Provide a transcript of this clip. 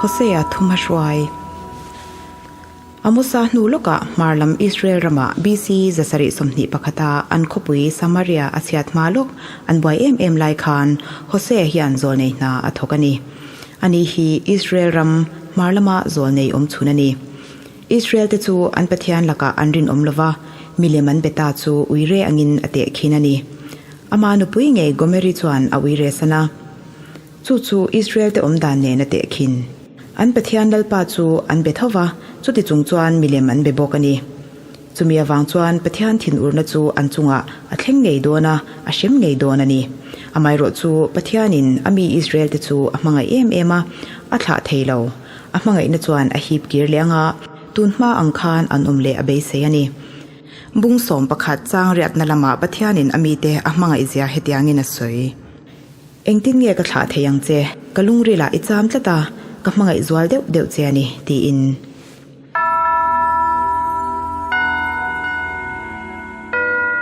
Hosea thuma hruai. Amosa hnu lawkah hmar lam Israel ramah BC 721 a an khawpui Samaria a chhiat hma lawk an buai em em lai khan Hosea hian zawlnei hna a thawk a ni. Ani hi Israel ram hmar lama zawlnei awm chhun a ni. Israel te chu an Pathian lakah an rinawm lova, milem an be ta chu uire angin a teh khin a ni. Ama nupui ngei Gomeri chuan a uire san a. Chu chu Israel te awm dan nen a teh khin. An Pathian Lalpa chu an be tho va, chuti chung chuan milem an be bawk a ni. Chumi avang chuan Pathian thinurna chu an chungah a thleng ngei dawn a, a hrem ngei dawn a ni. Amaherawh chu Pathianin a mi Israel te chu a hmangaih em em a, a thlah thei lo. A hmangaihna chuan a hip kir leh anga tun hma ang khan an awm leh a beisei a ni. Bung 11 chang riatna lamah Pathianin a mite a hmangaihzia hetiangin a sawi. Engtin nge ka thlah thei ang che? Ka lungrilah i cham tlat a, ka hmangaih zual deuh deuh che a ni, tiin.